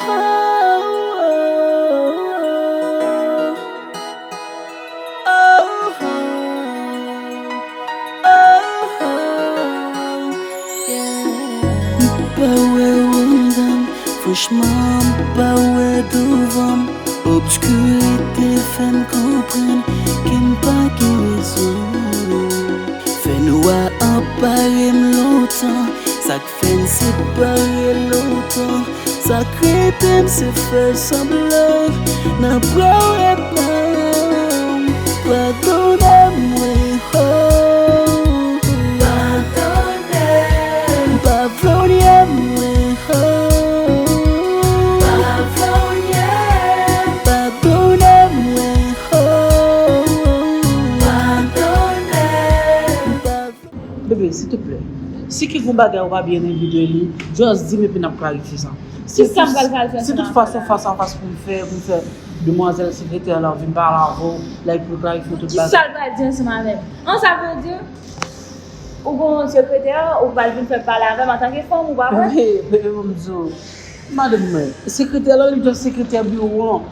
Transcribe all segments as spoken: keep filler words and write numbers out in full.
Oh, oh, oh, oh, yeah. M pa wè w anndan m, franchman, m pa wè douvan m. Obskirite fè m konprann ke m pa gen rezon. Fènwa anpare m lontan, sa k fè n separe lontan, sa k rete m se fè sanblan. Nan bra w rete m, padone mwen, oh. Padone m, padone mwen, oh. Padone mwen, oh. Padone m. Bebe, siltouplè, si ke gon bagay ou pa byen envite li, just di m epi n ap klarifye sa. Si Kisa m pral klarifye si ansanm tout avè fason la? Fas a fas pou m fè, pou m fè demwazèl sekretè la vin pale avè w, like, pou klarifye tout bagay. Kisa l pral di ansanm avè m? An, sa vle di, ou gon sekretè, ou pral vin fè pale avè m antanke fanm, ou pa vre? Bebe, bebe, ban m di w. Madanm mwen, sekretè la, li just sekretè biwo an.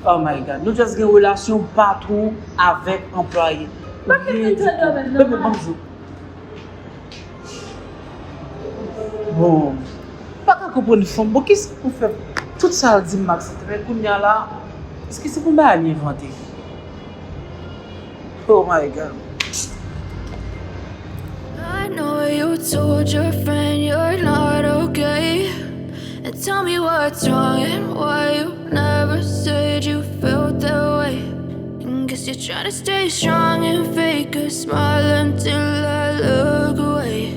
Oh my God. Nou just gen relasyon patwon avèk anplwaye. Pa gen mwen tande w menm, non. Bebe, ban m di w. Bon, m pa ka konprann fanm. Bon, kisa pou fè tout sa l di m, Max, men kounye a la, èske se pou bagay li envante? Oh my God. I know you told your friend you're not okay. And tell me what's wrong and why you never said you felt that way. And guess you're trying to stay strong and fake a smile until I look away.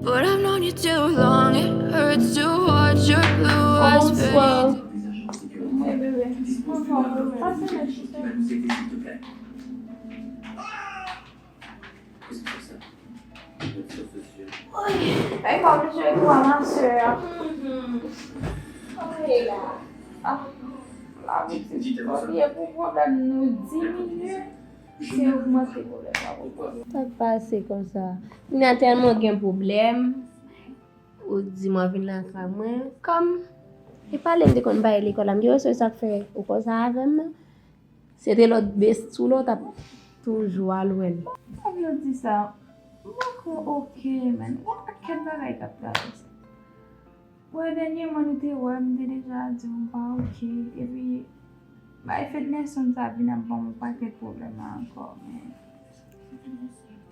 But I've known you too long, it hurts to watch your blue eyes fade. Bonsoir. Wi, bebe. Bonsoir, bebe. Pase mèt. Ay, pa oblije kwa, ma sè. Mhm. Ok, la. Ah, la, pitit, olye pou pwoblèm nou diminye, se ogmante pwoblèm la pou pwoblèm. Sa k pase konsa? Kounya tèlman gen pwoblèm, ou di mwen vin lakay mwen. Kòm, e pale m te konn bay lekòl la, m gen resous sa k fè ou konsa avè m nan. Se te lòt besti w la, w t ap toujou al wè l. Sa vle di sa, m poko oke, man. Gen yon pakèt bagay k ap travèse. Wè, dènyèman, nou te wè, m te deja di w m pa oke. Epi, bay fèt Nelson sa vin ap ban m yon pakèt pwoblèm la ankò, men.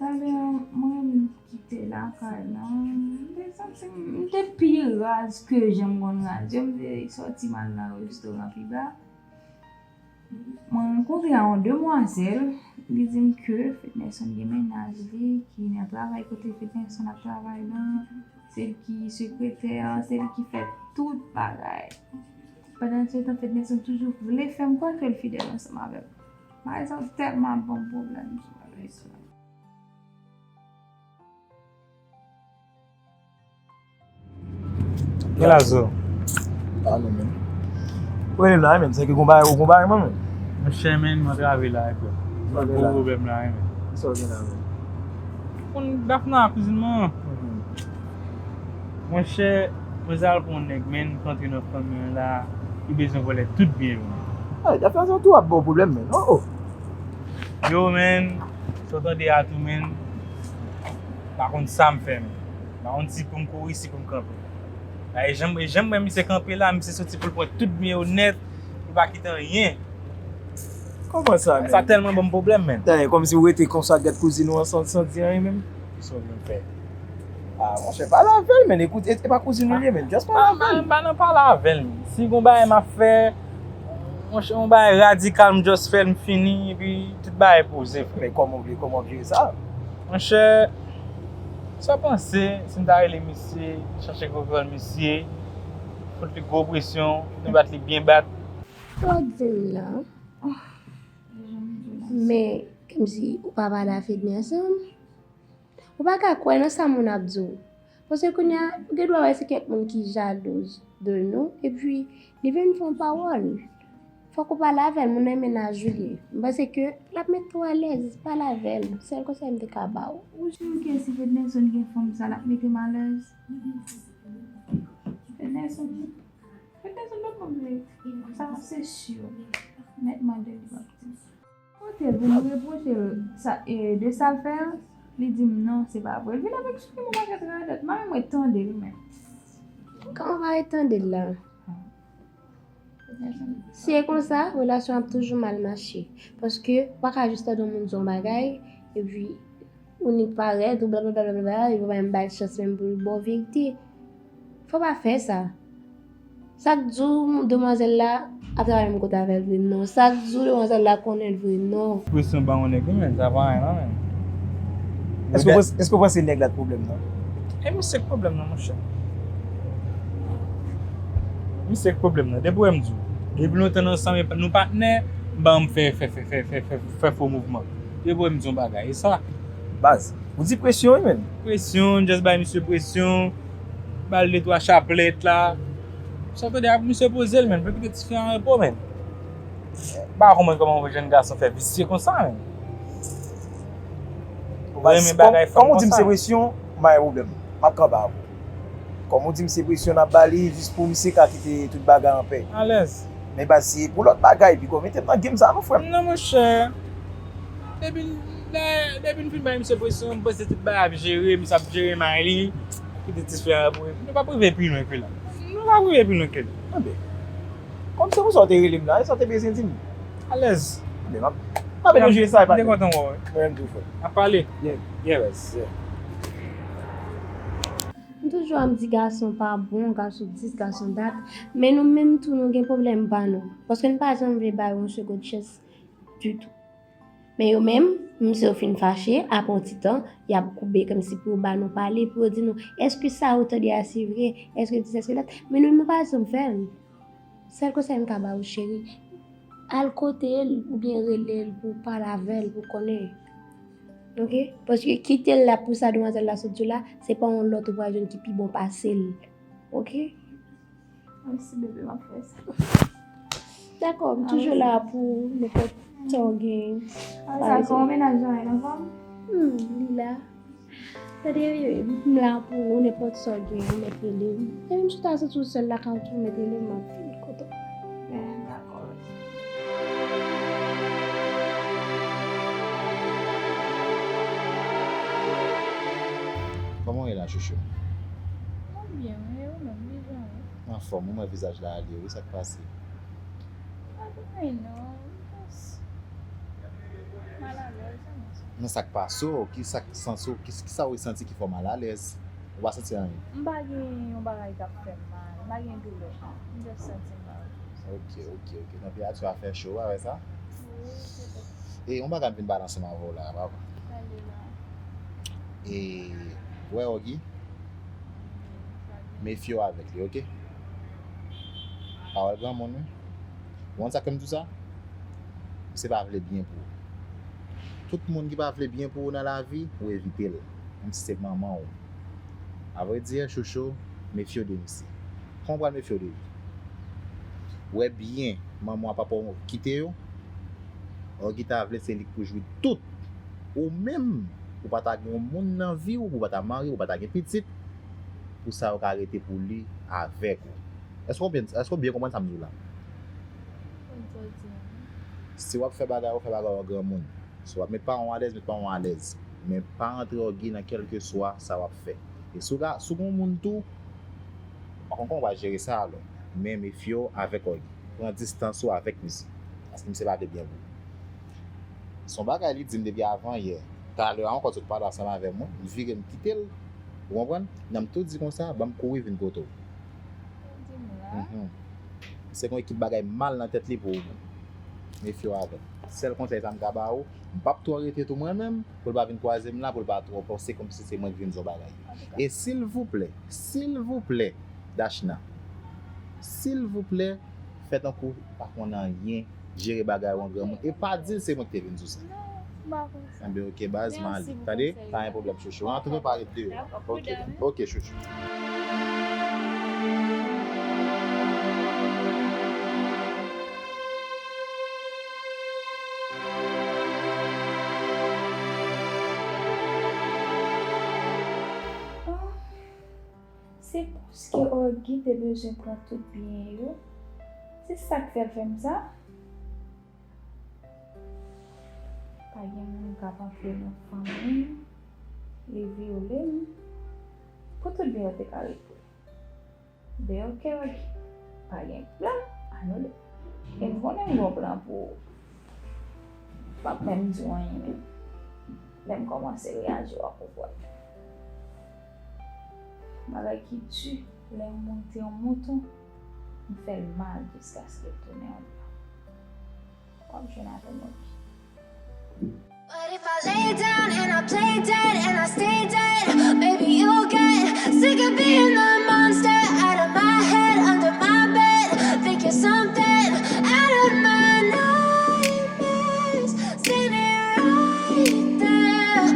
Talè, mwen, m kite lakay la. M te santi m, m te pi raz ke jan m konn raz yo. M te sòti m al nan restoran pi ba. Mwen rankontre a yon demwazèl, li di m ke Fednerson gen mennaj li ki nan travay kote Fednerson ap travay lan, se li ki sekretè, se li ki fè tout bagay. Pandan se tan, Fednerson toujou vle fè m kwè ke l fidèl ansanm avè m. Bagay sa yo tèlman ap ban m pwoblèm sou bagay sa. Gen lazo. Ah non, men. Ou rele m la, men. Se ke gon bagay, ou gon bagay, mwen, men. Monchè, men, mwen antrave la, frè. Mwen gen pwoblèm la, men. Sa w gen la, men? Konn Dafna kouzin mwen. Mhm. Monchè, mwen sa al pou yon nèg, men, ki antre nan fanmi an la, li bezwen vòlè tout byen yo, men. Ay, Dafna sa tou ap ba w pwoblèm, men. Oh, oh. Yo, men, sa w tande a tou, men. Pa konn sa m fè, men. Pa konn si pou m kouri, si pou m kanpe. A, e jan, e jan m wè misye kanpe la, misye soti pou l pran tout byen yo nèt, li pa kite anyen. Kòman sa, men? Sa tèlman ban m pwoblèm, men. Dayè, kòmsi w rete konsa, gad kouzin ou an san, san di anyen menm? Kisa w vle m fè? A, monchè, pale avè l, men. Ekout, e, e pa kouzin ou li ye, men. Just pale avè l. Pa, pa, pa nan pale avè l, men. Si gon bagay m ap fè, monchè, yon bagay radikal, m just fè l, m fini, epi tout bagay poze, frè. Men kòman w vle, kòman w vle jere sa? Monchè, sa w panse si m ta rele misye, chache kòkòl misye, fout li gwo presyon, fout li bat li byen bat? Sa w di m nan? Men, kòmsi ou pa pale a Fednerson? Ou pa ka kwè nan sa moun ap di w. Paske kounye a, ou gen dwa wè se kèk moun ki jalouz de nou, epi li vin fè yon pawòl. Fòk ou pale avè l, moun nan e mennaj ou li ye. M panse ke l ap mete w alèz, pale avè l. Sèl konsèy m te ka ba w. Ou si ke si Fednerson gen fanm sa, l ap mete m alèz? Nèson, Nèson pa konn vle. Sa se si. Mèt mande li p ap di. Kote l pou m repwoche l sa, e, de sa l fè a, li di m non, se pa vre. L vin avèk sou yon pakèt radòt. M pa menm ret tande l menm. Kòman w pa ret tande l la? Si e konsa, relasyon ap toujou mal mache. Paske, ou pa ka jis tande yon moun di yon bagay, epi ou nik parèt, ou blablabla, epi ou pa menm ba l chans menm pou l ba w verite. Fò w pa fè sa. Sa k di w demwazèl la ap travay menm kote avè l vre non. Sa k di w demwazèl la konnen l vre non. Presyon ba yon nèg wi, men, sa pa anyen non, men. Èske w panse, èske w panse nèg la t pwoblèm nan? E misye k pwoblèm nan, monchè. Misye k pwoblèm nan. Depi w wè m di w. Depi lontan n ansanm, epi nou patnè, m pa janm fè, fè, fè fo mouvman. Depi w wè m di yon bagay. E sa. Baz, ou di presyon, wi, menn. Presyon, just bay misye presyon. Ba l de twa chaplèt la. Sa w tande a, misye poze l, menn. Fè kite tifi an repo, menn. M pa konprann kòman yon jèn gason fè visye konsa, menn. Ou renmen bagay fanm konsa. Kòm ou di m se presyon, m pa gen pwoblèm. M ap kanpe avè w. Kòm ou di m se presyon n ap ba li, jis pou misye ka kite tout bagay anpè. Alèz. Men baz, si e pou lòt bagay, piga w mete m nan game sa non, frè m. Non, monchè. Depi, depi n fin bay misye presyon, m panse tout bagay ap jere, misye ap jere may li. Kite ti frè a pou li. Nou p ap rive pi lwen ke la. Nou p ap rive pi lwen ke la. Anben. Kòm se pou sa w te rele m la, e sa w te bezwen di m? Alèz. Anben, m ap, m ap jere sa, e pa. M te kontan wè w. Mwen menm tou, frè. N ap pale? Yeah. Yeah, baz. Yeah. M toujou ap di gason pa bon, gason dis, gason dat, men nou menm tou nou gen pwoblèm pa nou. Paske n pa janm vle ba yo yon segond chans ditou. Men yo menm, m si yo fin fache, apre yon ti tan, y ap koube kòmsi pou yo ba nou pale, pou yo di nou, èske sa ou tande a se vre? Èske dis, èske dat? Men nou, nou pa janm fè l. Sèl konsèy m ka ba ou, cheri, al kote l oubyen rele l pou w pale avè l, pou w konnen. Oke? Paske kite l la pou sa demwazèl la sot di w la, se pa yon lòt ou pral jwenn ki pi bon pase l. Oke? Mèsi, bebe, m ap fè sa. Dakò, m toujou la pou nenpòt sa w gen. A, sa, kòman mennaj lan ye, l anfòm? Hmm, li la. Tande, bebe, m la pou ou, nenpòt sa w gen, ou mèt rele m. Depi m chita sou tou sèl lakay ou tou, ou mèt rele m, m ap vin kote w. Ben, dakò. Kòman w ye la, chouchou? Mwen byen, wi, e ou menm, kijan w ye? Anfòm, ou wè vizaj la ale, wi, sa k pase? Pa gen anyen non, m jis malalèz, sa m santi. Men sa k pase w, ki sa k santi w, ki, ki sa w resanti ki fè w malalèz? Ou pa santi anyen? M pa gen yon bagay k ap fè m mal, m pa gen doulè, m jis santi m pa byen. Ok, ok, ok. Tanperati a fè cho, ou pa wè sa? Wi, se sa. E yon bagay m vin pale ansanm avè w la, papa. Pale la. E, ou wè Ogi? Mefye w avèk li, oke? Pawòl granmoun, wi. Ou konn sa k fè m di w sa? Misye pa vle byen pou ou. Tout moun ki pa vle byen pou ou nan lavi, ou evite l. Menm si se manman w. Avrèdi, chouchou, mefye w de misye. Kòman w pral mefye w de li? Ou wè byen, manman w ak papa w kite yo? Ogi ta vle se li k pou jwi tout. Ou menm, ou pa ta gen yon moun nan vi w, ou pa ta marye, ou pa ta gen pitit, pou sa yo ka rete pou li avèk ou. Èske w byen, èske w byen konprann sa m di w la? Konn sa w di a, wi. Si w ap fè bagay, ou fè bagay an granmoun. Si w ap met paran w alèz, met paran w alèz. Men pa antre Ogi nan kèlkeswa sa w ap fè. E si w ka, si w gen yon moun tou, ou pa konn kòman w pral jere sa alò. Men mefye w avèk Ogi. Pran distans ou avèk misye. Paske misye pa vle byen pou ou. Se yon bagay li di m depi avan yè. Talè a ankò, sot pale ansanm avè mwen, m vire m kite l. Ou konprann? Nan m tou di konsa, ban m kouri vin kote w. Ou di m la. Mhm. Se yon ekip bagay mal nan tèt li pou ou menm. Mefye w avè l. Sèl konsèy sa m ka ba ou, m p ap twò rete tou mwen menm, pou l pa vin kwaze m la, pou l pa twò panse kòmsi se mwen ki vin di yon bagay. Antouka. E silvouplè, silvouplè, Dachna, silvouplè, fè tankou w pa konn anyen, jere bagay ou an granmoun. E pa di l se mwen ki te vin di w sa. Non, m pa konn sa. Enben, oke, baz, m ale. Tande? Pa gen pwoblèm, chouchou. An tou ka, pa ret deyò. Dakò, prudemment. Oke, chouchou. Se paske Oggy te bezwen pran tout byen yo. Se sa k fè l fè m sa. Pa gen moun k ap antre nan fanmi m, li vyole m. Pou tout byen yo te ka ret pou li. Dèyè, ok, ok. Pa gen pwoblèm, anile. E m konnen m gon plan pou ou. M p ap menm di w anyen menm. Lè m kòmanse reyaji, w ap konprann. Bagay ki di, lè yon moun te yon mouton, m fè l mal jiskaske l tounen yon lyon. W ap jwenn avè m, ok. But if I lay down and I play dead and I stay dead, maybe you'll get sick of being the monster out of my head, under my bed. Think you're something out of my nightmares, standing right there.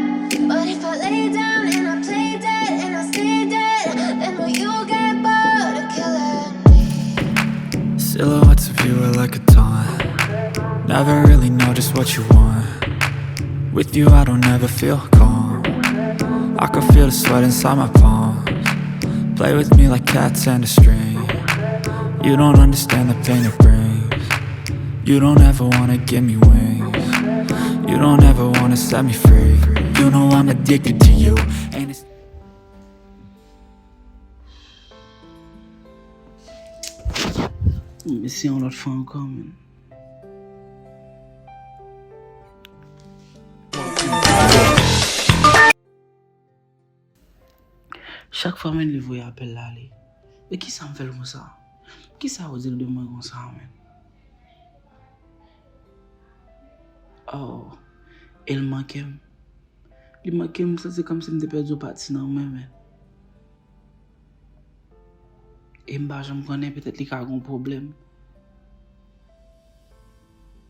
But if I lay down and I play dead and I stay dead, then will you get bored of killing me? Silhouettes of you are like a taunt. Never really know just what you want. With you, I don't ever feel calm. I can feel the sweat inside my palms. Play with me like cats and a string. You don't understand the pain it brings. You don't ever wanna give me wings. You don't ever wanna set me free. You know I'm addicted to you. And it's Men se yon lòt fwa ankò, man. Chak fwa, man, li voye apèl la, li. Men kisa m fè l konsa? Kisa yo di l de mwen konsa, man? Oh, e l manke m. Li manke m, m santi kòmsi m te pèdi yon pati nan mwen, man. E m pa janm konnen, petèt li ka gon pwoblèm.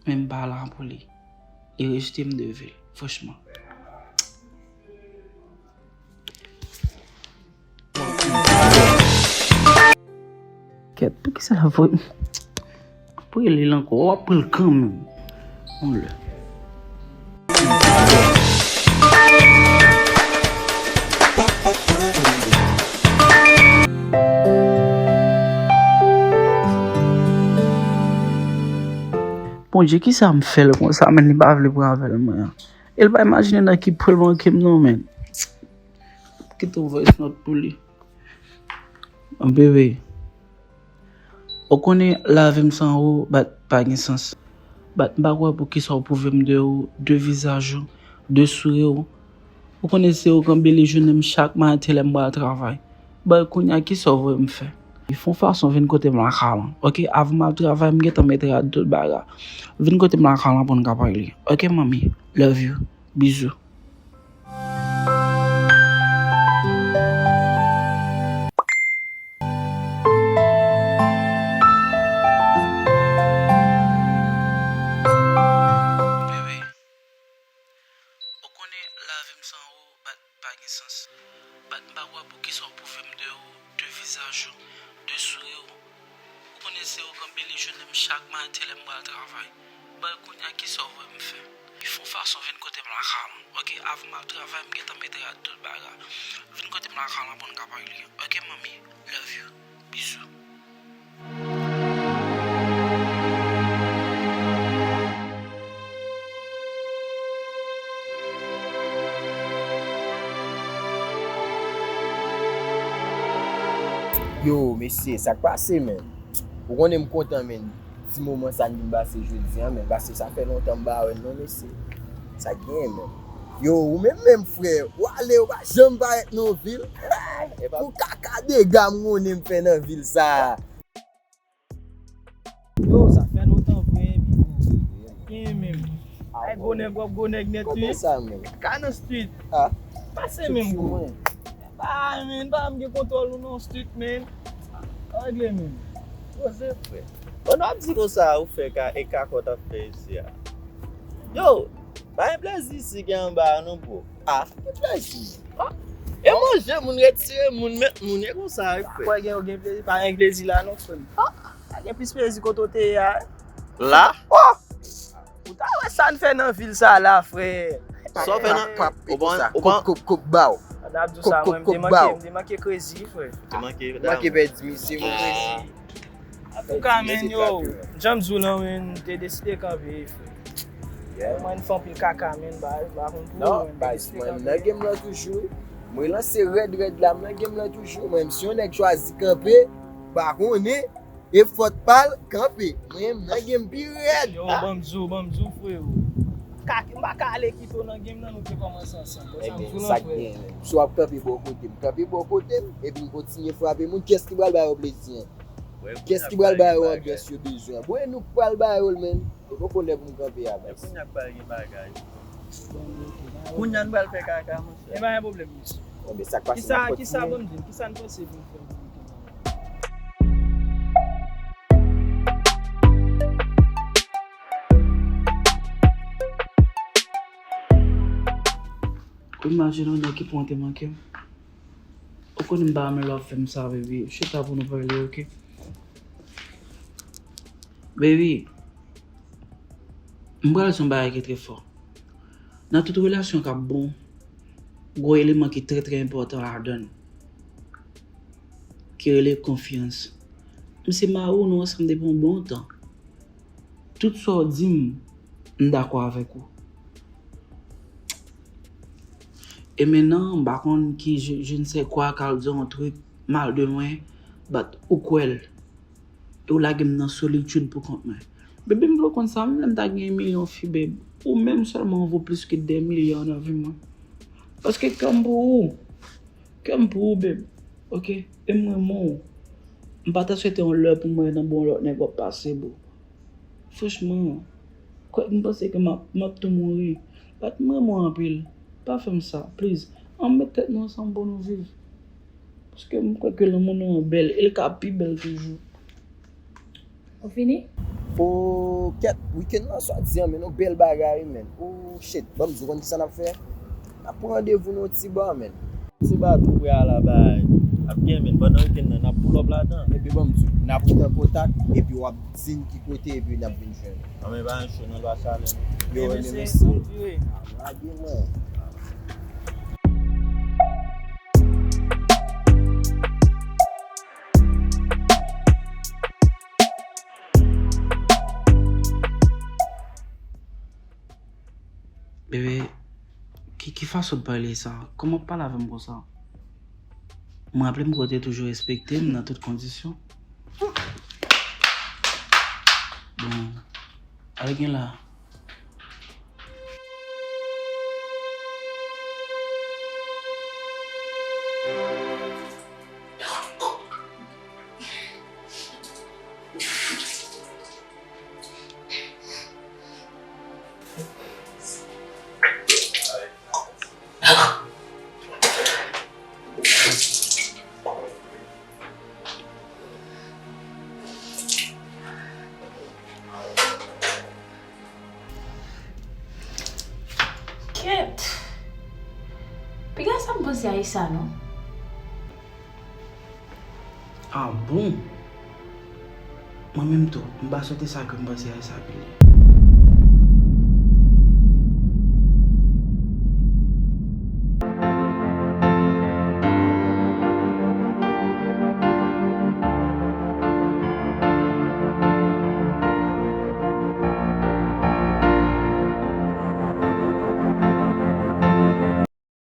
Men m pa la pou li. Li rejte m de vil, franchman. Kèt, poukisa l ap voye m? Pou li l ankò, w ap pran l kanmenm. Yon lè. Bondye, kisa m fè l konsa, men li pa vle pran avè l mwen an? E l pa imajine nan ki pwen l manke m non, men. Kite yon voice note pou li. Bebe, ou konnen lavi m san ou, bat pa gen sans. Bat m pa kwè pou kisa ou pwouve m de ou, de vizaj ou, de souri ou. Ou konnen se ou k anbeli jounen m chak maten lè m pral travay. Bay kounye a kisa ou voye m fè? Fè yon fason vin kote m lakay lan. Ok, avan m al travay, m gentan mete rad tout bagay. Vin kote m lakay lan pou n ka pale. Ok, manmi, love you. Bizou. Bebe, ou konnen lavi m san ou pa gen sans. Bat m pa kwè pou kisa ou pwouve m de ou, de vizaj ou, de souri ou. Ou konnen se ou k anbeli jounen m chak maten lè m pral travay. Bay kounye a kisa ou voye m fè? Fè yon fason vin kote m lakay lan. Ok, avan m al travay, m gentan mete rad tout bagay. Vin kote m lakay lan pou n ka pale. Ok, manmi, love you. Bizou. Yo, mesye, sa k pase, menn? Ou konnen m kontan, menn, ti moman sa n vin pase jodi a, menn, paske sa fè lontan m pa wè n non, mesye. Sa k genyen, menn? Yo, ou menm menm, frè, w ale, ou pa janm parèt nan vil. Pou kaka dega m konnen m fè nan vil sa a. Yo, sa fè lontan vre, Bigo. Gen menm. Ay, gwo nèg, w ap gwo nèg nèt, wi. Kote sa, menm? Ka nan street. Ah. Pase menm, bro. Ba, menm, ba, m gen kontwòl ou nan street, menm. Angle, menm. Poze, frè. Bon, w ap di konsa, ou fè ka, e kakòt ap fè isi a. Yo, pa gen plezi isi gen anba a, non, bro. Ah, ki plezi? Ah, e manje, moun retire, moun met, moun e konsa, wi, frè. Kwè gen, gen plezi, pa gen plezi la, non, frè m. Ah, pa gen plis plezi kote w te ye a. La? Oh! Ou ta wè sa n fè nan vil sa la, frè. Sa w fè nan, ou pran, ou pran, koup, koup, koup, ba w. N ap di w sa, mwen, m te manke, m te manke crazy, frè. Te manke, manke pèdi misye, mwen. Crazy. Antouka, men, yo, jan m di w lan, men, m te deside kanpe, frè. Mwen, m fè anpil kaka, men, ba, ba konn pou ou, men, m te deside kanpe. Non, baz, mwen, m nan game lan toujou. Mwen lanse rèd, rèd la, m nan game lan toujou. Mwen, m si yon nèg chwazi kanpe, ba konnen. E fòt pa l, kanpe. Mwen, m nan game pi rèd. Yo, ban m di w, ban m di w, freo. Ka, m pa ka ale kite w nan game nan, nou te kòmanse ansanm. Bon, sa m di w lan, frè. Si w ap kanpe bò kote m, kanpe bò kote m, epi m kontinye frape moun, kiyès ki pral ba yo plezi an? Kiyès ki pral ba yo anbyans yo bezwen an? Bon, e nou k pral ba yo l, menn. E poko lè pou m kanpe a, baz. Kounye a k pral gen bagay. Kounye a n pral fè kaka, monchè. E pa gen pwoblèm, mesye. Bon, men sa k pase, n ap kontinye. Kisa, kisa, ban m di n, kisa n panse pou n fè pou n kanpe? Ou imajine yon nèg ki pran te manke m. Ou konnen m pa renmen lè w ap fè m sa, baby. Chita pou nou pale, oke? Baby, m pral di yon bagay ki trè fò. Nan tout relasyon k ap bon, gwo eleman ki trè, trè enpòtan ladan l, ki rele konfyans. M se mari w, nou ansanm depi yon bon tan. Tout sa w di m, m dakò avèk ou. E mennan, m pa konn ki je, je ne sais quoi k al di yon trik mal de mwen, but ou kwè l. E w lage m nan solitid pou kont mwen. Baby, m vle w konn sa, menm lè m ta gen milyon fi, babe, ou menm sèlman ou vo plis ke dè milyon nan vi mwen. Paske kè m pou ou. Kè m pou ou, babe. Oke? E m renmen w. M pa ta swete yon lè pou m wè nan bon lòt nèg w ap pase, boo. Franchman, kwè m panse ke m ap, m ap tou mouri. But m renmen w anpil. Pa fè m sa, please. Ann met tèt nou ansanm pou nou viv. Paske m kwè ke lanmou nou an bèl, e l ka pi bèl toujou. Ou fini? O, kèt, weekend lan swadizan, men, yon bèl bagay, men. O, shit, ban m di w, konn kisa n ap fè? N ap pran randevou nan yon ti ba, men. Ti ba tou prè a la, bay. Ap gen, men, pandan weekend lan, n ap pull up ladan. Epi ban m di w, n ap ret an kontak, epi w ap di n ki kote, epi n ap vin jwenn ou. Anben, bay, cho nan lwa chalè. Yo, men, men, mesye, mesye. Lage mwen. Bebe, ki, ki fason w pale sa? Kòman w pale avè m konsa? Mwen raple m ke w te toujou respekte m nan tout kondisyon. Bon, al gen la. Kèt! Piga sa m panse a Issa, non? Ah bon? Mwen menm tou, m pa swete sa ke m panse a Issa pi lwen.